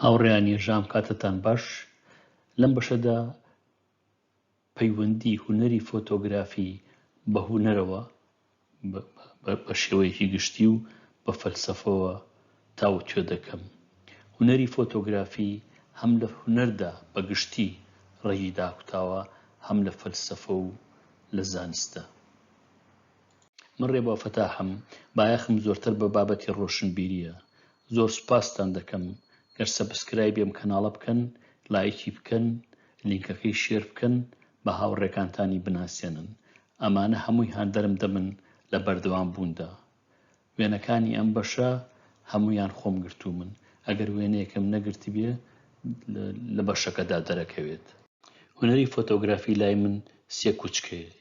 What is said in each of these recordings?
هاوڕێیانی ژام کاتتان باش لەم بەشەدا پەیوەندی هونەری فۆتۆگرافی بە هونەرەوە بە شێوەیەکی گشتی و بە فەلسەفەوە تاوتوێ دەکەم. هونەری فۆتۆگرافی هەم لە هونەردا بە گشتی ڕەگی داکوتاوە هەم لە فەلسەفە و لە زانستدا. من ڕێبوا فەتاحم، بایەخم زۆرتر بە بابەتی ڕۆشنبیرییە. زۆر سوپاستان دەکەم گەر subscribe ی ئەم کەناڵە بکەن، لایکی بکەن، لینکەکەی share بکەن، بە هاوڕێکانتانی بناسێنن. ئەمانە هەمووی هاندەرم دەبن لە بەردەوام بووندا. وێنەکانی ئەم بەشە هەموویان خۆم گرتوومن. ئەگەر وێنەیەکم نەگرتبێ لە بەشەکەدا دەرەکەوێت. هونەری فۆتۆگرافی لای من سێ کوچکەیە.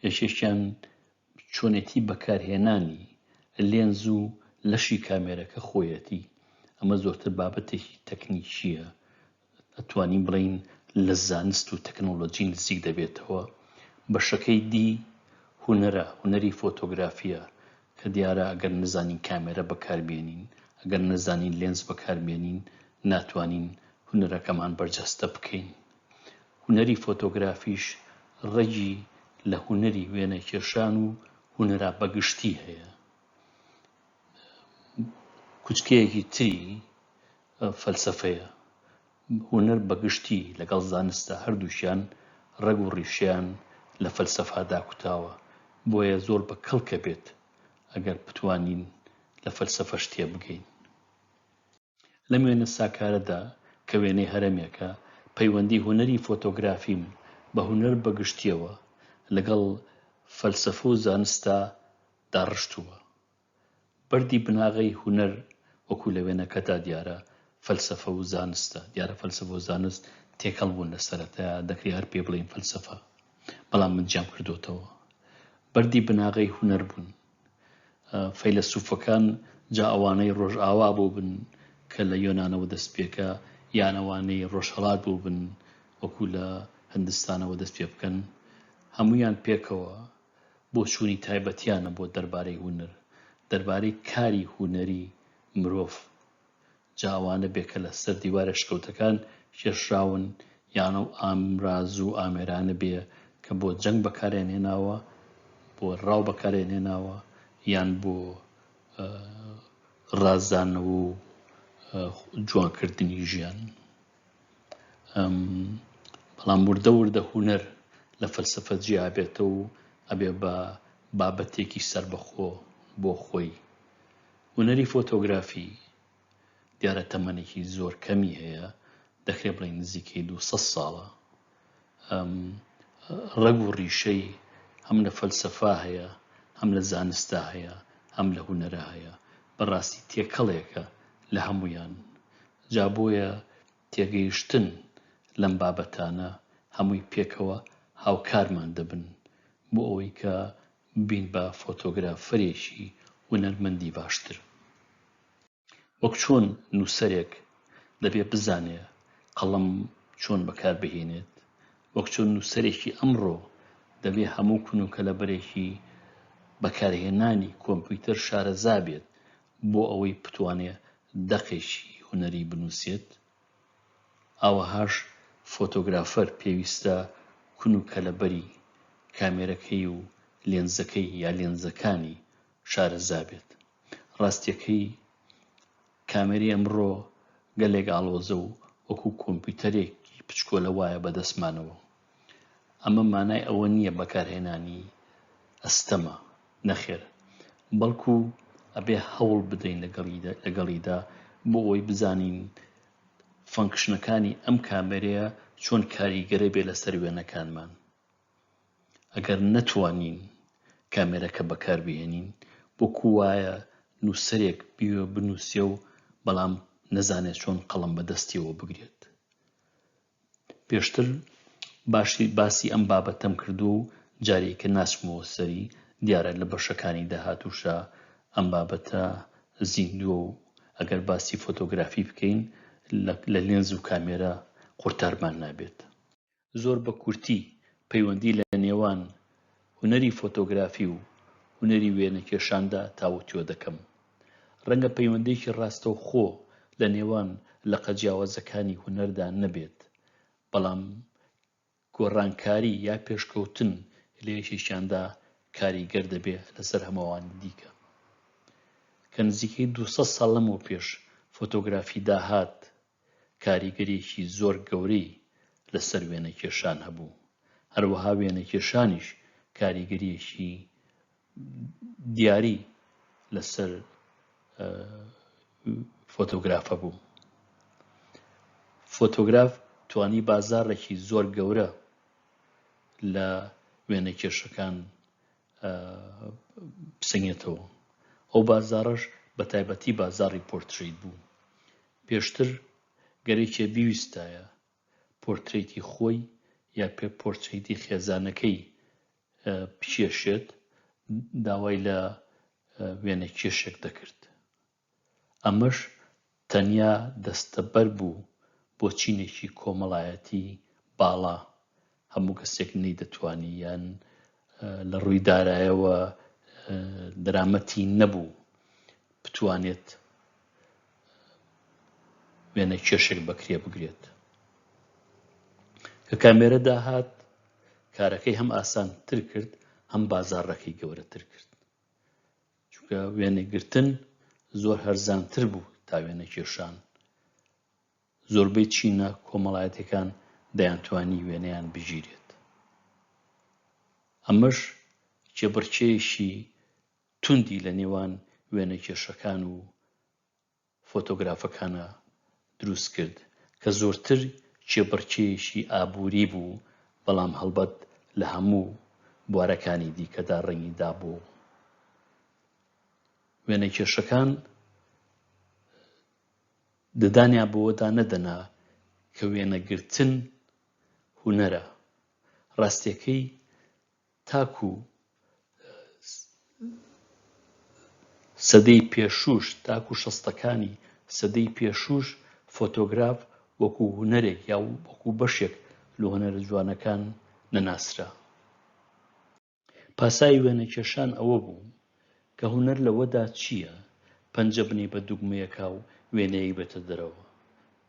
یەکێکیان چۆنێتی بەکارهێنانی لێنز و لەشی کامێرەکە خۆیەتی، ئەمە زۆرتر بابەتێکی تەکنیکییە، ئەتوانین بڵێین لە زانست و تەکنۆلۆجی نزیک دەبێتەوە. بەشەکەی دی هونەرە، هونەری فۆتۆگرافییە کە دیارە ئەگەر نەزانین کامێرە بەکاربێنین، ئەگەر نەزانین لێنز بەکاربێنین ناتوانین هونەرەکەمان بەرجەستە بکەین. هونەری فۆتۆگرافیش ڕەگی لە هونەری وێنەکێشان و هونەرا بەگشتی هەیە. کوچکەیەکی تری فەلسەفەیە. هونەر بەگشتی لەگەڵ زانستدا هەردووکیان ڕەگ و ڕیشەیان لە فەلسەفا داکوتاوە، بۆیە زۆر بە کەڵکە بێت ئەگەر بتوانین لە فەلسەفەش تێبگەین. لەم وێنە ساکارەدا کە وێنەی هەرەمێکە، پەیوەندی هونەری فۆتۆگرافیم بە هونەر بە گشتییەوە لەگەڵ فەلسەفە و زانستا داڕشتووە. بەردی بناغەی هونەر وەکو لە وێنەکەدا دیارە فەلسەفە و زانستە. دیارە فەلسەفە و زانست تێکەڵ بوون لە سەرەتایا، دەکرێ هەر پێی بڵێین فەلسەفە، بەڵام من جیام کردۆتەوە. بەردی بناغەی هونەر بوون. فەیلەسوفەکان جا ئەوانەی ڕۆژئاوا بووبن کە لە یۆنانەوە دەست پێکا یان ئەوانەی ڕۆژهەڵات بووبن وەکو لە هندستانەوە دەست پێ بکەن هەموویان پێکەوە بۆچوونی تایبەتیانە بۆ دەربارەی هونەر دەربارەی کاری هونەری مرۆڤ جا ئەوانە بێ کە لە سەر دیوارە شکەوتەکان کێشراون یان ئەو ئامراز و ئامێرانە بێ کە بۆ جەنگ بەکاریان هێناوە، بۆ ڕاو بەکاریان هێناوە یان بۆ ڕازانەوە و جوانکردنی ژیان. بەڵام وردە وردە هونەر لە فەلسەفە جیا بێتەوە و ئەبێ بە بابەتێکی سەربەخۆ بۆ خۆی. هونەری فۆتۆگرافی دیارە تەمەنێکی زۆر کەمی هەیە، دەکرێت بڵێین نزیکەی 200 ساڵە. ڕەگ و ڕیشەی هەم لە فەلسەفا هەیە، هەم لە زانستا هەیە، هەم لە هونەرا هەیە. بەڕاستی تێکەڵێکە لە هەموویان. جا بۆیە تێگەیشتن لەم بابەتانە هەمووی پێکەوە هاوکارمان دەبن بۆ ئەوەی کە ببین بە فۆتۆگرافەرێکی هونەرمەندی باشتر. وەک چۆن نووسەرێک دەبێ بزانێ قەڵەم چۆن بەکار بهێنێت، وەک چۆن نووسەرێکی ئەمڕۆ دەبێ هەموو کون و کەلەبەرێکی بەکارهێنانی کۆمپیوتەر شارەزا بێت بۆ ئەوەی بتوانێ دەقێکی هونەری بنووسێت، ئاوەهاش فۆتۆگرافەر پێویستە کون و کەلەبەری کامێرەکەی و لێنزەکەی یا لێنزەکانی شارەزا بێت. ڕاستیەکەی کامێرەی ئەمڕۆ گەلێک ئاڵۆزە و وەکو کۆمپیوتەرێکی پچکۆلە وایە بەدەستمانەوە. ئەمە مانای ئەوە نییە بەکارهێنانی ئەستەمە، نەخێر، بەڵکو ئەبێ هەوڵ بدەین لەگەڵیدا بۆ ئەوەی بزانین function ەکانی ئەم کامێرەیە چۆن کاریگەرە بێ لەسەر وێنەکانمان. ئەگەر نەتوانین کامێرەکە بەکاربهێنین وەکو وایە نووسەرێک بیوێ بنووسێ و بەڵام نەزانێت چۆن قەڵەم بەدەستیەوە بگرێت. پێشتر باشی باسی ئەم بابەتەم کردووە و جارێکە ناچمەوە سەری، دیارە لە بەشەکانی داهاتووشا ئەم بابەتە زیندووە و ئەگەر باسی فۆتۆگرافی بکەین لە لێنز و کامێرا قورتارمان نابێت. زۆر بە کورتی پەیوەندی لە نێوان هونەری فۆتۆگرافی و هونەری وێنەکێشاندا تاوتوێ دەکەم. ڕەنگە پەیوەندییەکی ڕاستەوخۆ لە نێوان لقە جیاوازەکانی هونەردا نەبێت، بەڵام گۆڕانکاری یا پێشکەوتن لە یەکێکیاندا کاریگەر دەبێ لەسەر هەمووانی دیکە. کە نزیکەی 200 ساڵ لەمەوپێش فۆتۆگرافی داهات، کاریگەریەکی زۆر گەورەی لەسەر وێنەکێشان هەبوو، هەروەها وێنەکێشانیش کاریگەریەکی دیاری لەسەر فۆتۆگراف هەبوو. فۆتۆگراف توانی بازاڕێکی زۆر گەورە لە وێنەکێشەکان بسەنگێتەوە. ئەو بازاڕەش بە تایبەتی بازاڕی پۆرترەیت بوو. پێشتر گەر یەکێ بیویستایە پۆرترەیتی خۆی یا پۆرترەیتی خێزانەکەی بکێشێت، داوای لە وێنەکێشێک دەکرد. ئەمەش تەنیا دەستەبەر بوو بۆ چینێکی کۆمەڵایەتی باڵا، هەموو کەسێک نەیدەتوانی یان لە ڕووی دارایەوە دەرامەتی نەبوو بتوانێت وێنەکێشێک بەکرێ بگرێت. کە کامێرە داهات کارەکەی هەم ئاسانتر کرد هەم بازاڕەکەی گەورەتر کرد. چونکە وێنەگرتن زۆر هەرزانتر بوو تا وێنەکێشان. زۆربەی چینە کۆمەڵایەتیەکان دەیانتوانی وێنەیان بگیرێت. ئەمەش کێبڕکێیەکی توندی لە نێوان وێنەکێشەکان و فۆتۆگرافەکانا دروست کرد کە زۆرتر کێبڕکێیەکی ئابووری بوو، بەڵام هەڵبەت لە هەموو بوارەکانی دیکەدا ڕەنگی دابوو. وێنەکێشەکان ددانیان بەوەدا نەدەنا کە وێنەگرتن هونەرە. ڕاستیەکەی تاکو سەدەی پێشووش، تاکو شەستەکانی سەدەی پێشووش فۆتۆگراف وەکو هونەرێک یا وەکو بەشێک لە هونەرە جوانەکان نەناسرا. پاساوی وێنەکێشان ئەوە بوو کە هونەر لەوەدا چییە پەنجە بنێی بە دوگمەیەکا و وێنەیەک بێتە دەرەوە.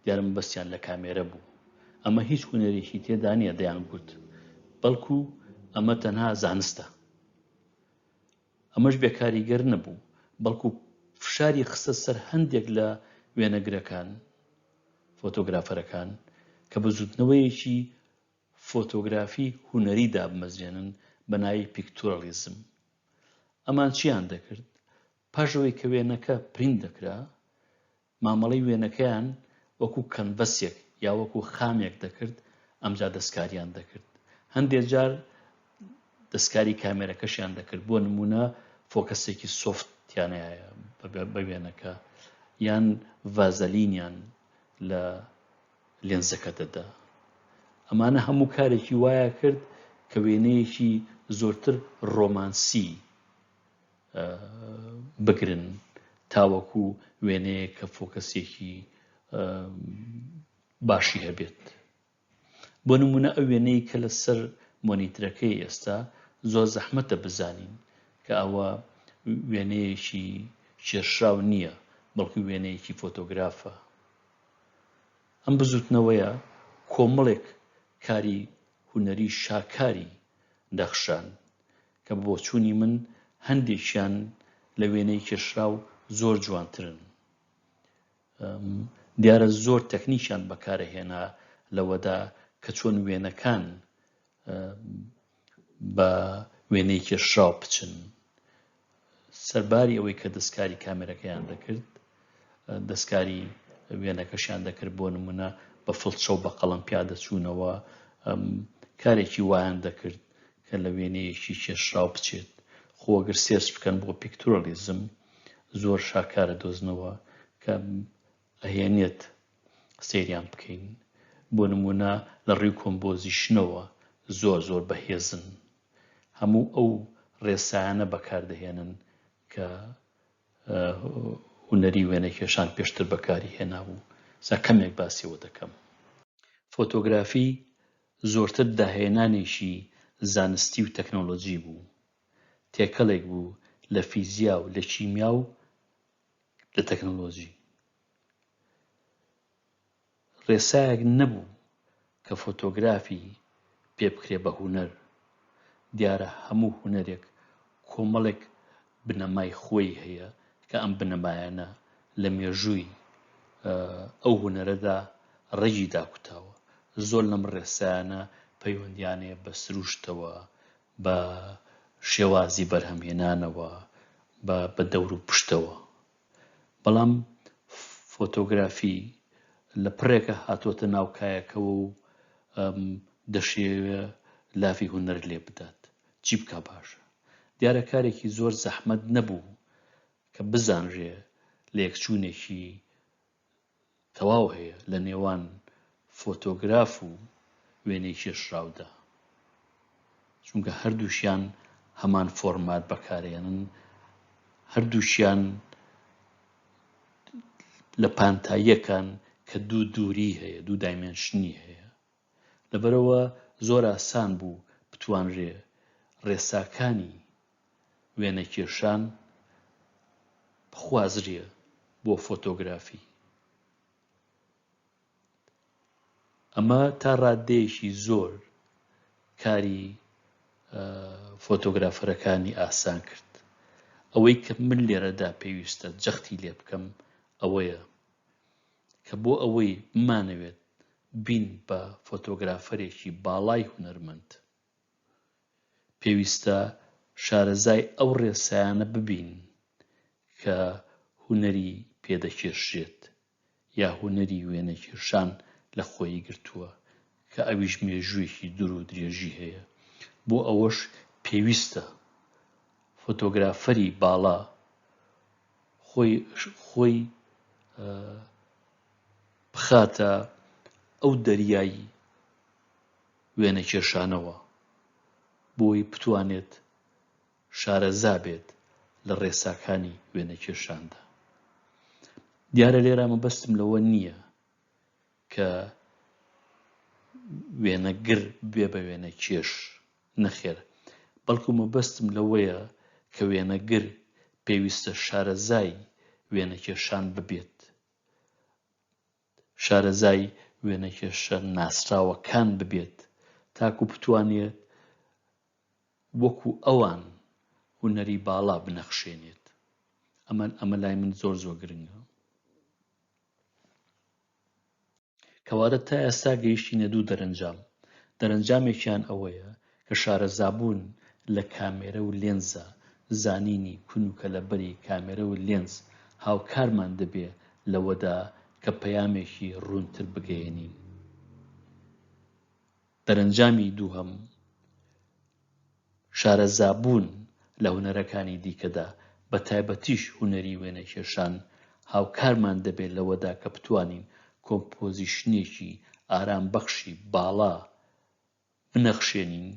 دیارە مەبەستیان لە کامێرە بوو. ئەمە هیچ هونەرێکی تێدا نییە دەیانگوت، بەڵکو ئەمە تەنها زانستە. ئەمەش بێکاریگەر نەبوو، بەڵکو فشاری خستە سەر هەندێک لە وێنەگرەکان، فۆتۆگرافەرەکان، کە بزووتنەوەیەکی فۆتۆگرافی هونەری دابمەزرێنن بە ناوی پیکتورالیزم. ئەمان چییان دەکرد؟ پاش ئەوەی کە وێنەکە پرینت دەکرا، مامەڵەی وێنەکەیان وەکو کەنڤەسێک یا وەکو خامێک دەکرد، ئەمجا دەستکاریان دەکرد. هەندێ جار دەستکاری کامێرەکەشیان دەکرد، بۆ نموونە فۆکەسێکی سۆفتیان هەیە بە وێنەکە، یان ڤازەلینیان لە لێنزەکە دەدا. ئەمانە هەموو کارێکی وایە کرد کە وێنەیەکی زۆرتر ڕۆمانسی بگرن تاوەکو وێنەیەک کە فۆکەسێکی باشی هەبێت. بۆ نمونە ئەو وێنەی کە لەسەر مۆنیترەکەی ئێستا زۆر زەحمەتە بزانین کە ئەوە وێنەیەکی کێشراو نییە بەڵکو وێنەیەکی فۆتۆگرافە. ئەم بزووتنەوەیە کۆمەڵێک کاری هونەری شاکاری دەخشاند کە بە بۆچوونی من هەندێکیان لە وێنەی کێشراو زۆر جوانترن. دیارە زۆر تەکنیکیان بەکارهێنا لەوەدا کە چۆن وێنەکان بە وێنەی کێشراو بچن. سەرباری ئەوەی کە دەستکاری کامێرەکەیان دەکرد، دەستکاری وێنەکەشیان دەکرد، بۆ نمونە بە فڵچە و بە قەڵەم پیا دەچوونەوە، کارێکی وایان دەکرد کە لە وێنەیەکی کێشراو بچێت. خۆ ئەگەر search بکەن بۆ پیکتورالیزم زۆر شاکارە دۆزنەوە کە ئەهێنێت سەیریان بکەین. بۆ نمونە لە ڕووی composition ەوە زۆر زۆر بەهێزن. هەموو ئەو ڕێسایانە بەکاردەهێنن کە هونەری وێنەکێشان پێشتر بەکاری هێنابوو. سا کەمێک باسی ئەوە دەکەم. فۆتۆگرافی زۆرتر داهێنانێکی زانستی و تەکنۆلۆجی بوو. تێکەڵێک بوو لە فیزیا و لە کیمیا و لە تەکنۆلۆجی. ڕێسایەک نەبوو کە فۆتۆگرافی پێ بکرێ بە هونەر. دیارە هەموو هونەرێک کۆمەڵێک بنەمای خۆی هەیە کە ئەم بنەمایانە لە مێژووی ئەو هونەرەدا ڕەگی داکوتاوە. زۆر لەم ڕێسایانە پەیوەندیان هەیە بە سروشتەوە، بە شێوازی بەرهەمهێنانەوە، بە بە دەور و پشتەوە. بەڵام فۆتۆگرافی لە پڕێکە هاتۆتە ناو کایەکەوە و دەشیەوێ لافی هونەر لێ بدات. چی بکا باشە؟ دیارە کارێکی زۆر زەحمەت نەبوو کە بزانرێ لەیەکچوونێکی تەواو هەیە لە نێوان فۆتۆگراف و وێنەی کێشراودا، چونکە هەردووکیان هەمان فۆرمات بەکارێنن، هەردووکیان لە پانتاییەکان کە دوو دووری هەیە، دوو dimension ی هەیە. لەبەرئەوە زۆر ئاسان بوو بتوانرێ ڕێساکانی وێنەکێشان بخوازرێ بۆ فۆتۆگرافی. ئەمە تا ڕاددەیەکی زۆر کاری فۆتۆگرافەرەکانی ئاسان کرد. ئەوەی کە من لێرەدا پێویستە جەختی لێ بکەم ئەوەیە کە بۆ ئەوەی بمانەوێت بین بە فۆتۆگرافەرێکی باڵای هونەرمەند، پێویستە شارەزای ئەو ڕێسایانە ببین کە هونەری پێ دەکێشرێت یا هونەری وێنەکێشان لە خۆیی گرتووە کە ئەویش مێژوویەکی دوور و درێژی هەیە. بۆ ئەوەش پێویستە فۆتۆگرافەری باڵا خۆی خۆی بخاتە ئەو دەریای وێنەکێشانەوە بۆی بتوانێت شارەزا بێت لە ڕێساکانی وێنەکێشاندا. دیارە لێرە مەبەستم لەوە نییە کە وێنەگر بێ بە وێنەکێش، نەخێر، بەڵکو مەبەستم لەوەیە کە وێنەگر پێویستە شارەزای وێنەکێشان ببێت، شارەزای وێنەکێشە ناسراوەکان ببێت تاکو بتوانێت وەکو ئەوان هونەری باڵا بنەخشێنێت. ئەمە ئەمە لای من زۆر زۆر گرنگە. کەواتە تا ئێستا گەیشتینە دوو دەرەنجام، دەرەنجامێکیان ئەوەیە کە شارەزابوون لە کامێرە و لێنزا، زانینی کون و کەلەبەری کامێرە و لێنز هاوکارمان دەبێ لەوەدا کە پەیامێکی ڕوونتر بگەیەنین. دەرەنجامی دووهەم، شارەزابوون لە هونەرەکانی دیکەدا، بە تایبەتیش هونەری وێنەکێشان، هاوکارمان دەبێت لەوەدا کە بتوانین کۆمپۆزیشنێکی ئارامبەخشی باڵا بنەخشێنین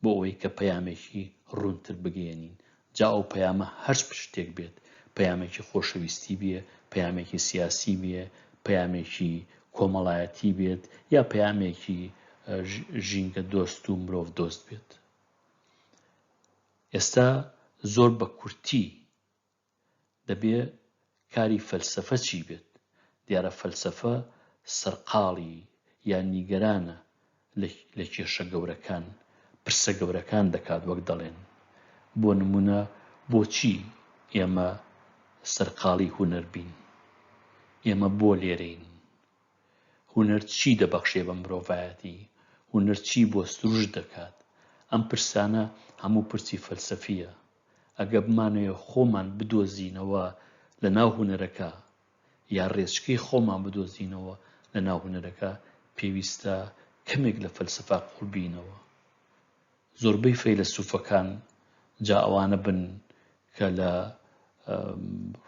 بۆ ئەوەی کە پەیامێکی ڕوونتر بگەیەنین، جا ئەو پەیامە هەرچ شتێک بێت، پەیامێکی خۆشەویستی بێ، پەیامێکی سیاسی بێ، پەیامێکی کۆمەڵایەتی بێت یا پەیامێکی ژینگە دۆست و مرۆڤ دۆست بێت. ئێستا زۆر بە کورتی دەبێ کاری فەلسەفە چی بێت؟ دیارە فەلسەفە سەرقاڵی یان نیگەرانە لە کێشە گەورەکان، پرسە گەورەکان دەکات وەک دەڵێن. بۆ نموونە بۆچی ئێمە سەرقاڵی هونەر بین؟ ئێمە بۆ لێرەین؟ هونەر چی دەبەخشێ بە مرۆڤایەتی؟ هونەر چی بۆ سروشت دەکات؟ ئەم پرسانە هەموو پرسی فەلسەفییە. ئەگەر بمانەوێ خۆمان بدۆزینەوە لە ناو هونەرەکە یا ڕێچکەی خۆمان بدۆزینەوە لە ناو هونەرەکە پێویستە کەمێک لە فەلسەفە قوڵ بینەوە. زۆربەی فەیلەسوفەکان جا ئەوانە بن کە لە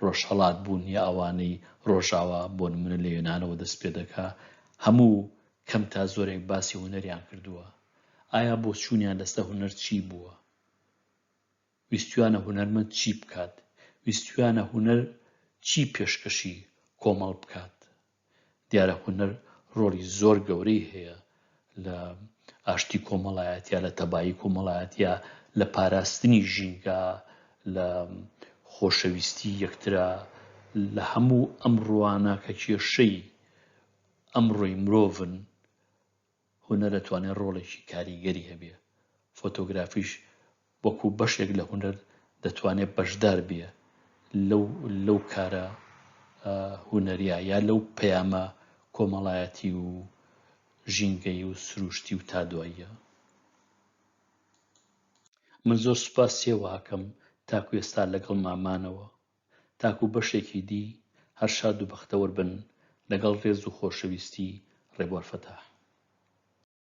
ڕۆژهەڵات بوون یا ئەوانەی ڕۆژاوا بۆ نمونە لە یۆنانەوە دەست پێ دەکا هەموو کەم تا زۆرێک باسی هونەریان کردووە. ئایا بۆچوونیان لەسەر هونەر چی بووە؟ ویستویانە هونەرمەند چی بکات؟ ویستویانە هونەر چی پێشکەشی کۆمەڵ بکات؟ دیارە هونەر ڕۆڵی زۆر گەورەی هەیە لە ئاشتی کۆمەڵایەتیا، لە تەبایی کۆمەڵایەتیا، لە پاراستنی ژینگە، لە خۆشەویستی یەکترا، لە هەموو ئەم ڕوانە کە کێشەی. ئەمڕۆی مرۆڤن، هونەر ئەتوانێ ڕۆڵێکی کاریگەری هەبێ، فۆتۆگرافیش وەکو بەشێک لە هونەر دەتوانێ بەشدار بێ لەو لەو کارە هونەریە یا لەو پەیامە کۆمەڵایەتی و ژینگەیی و سروشتی و تا دواییە. من زۆر سوپاس ئێوە ئەکەم تاکو ئێستا لەگەڵما مانەوە. تاکو بەشێکی دی هەر شاد و بەختەوەر بن لەگەڵ ڕێز و خۆشەویستی ڕێبوار فەتاح.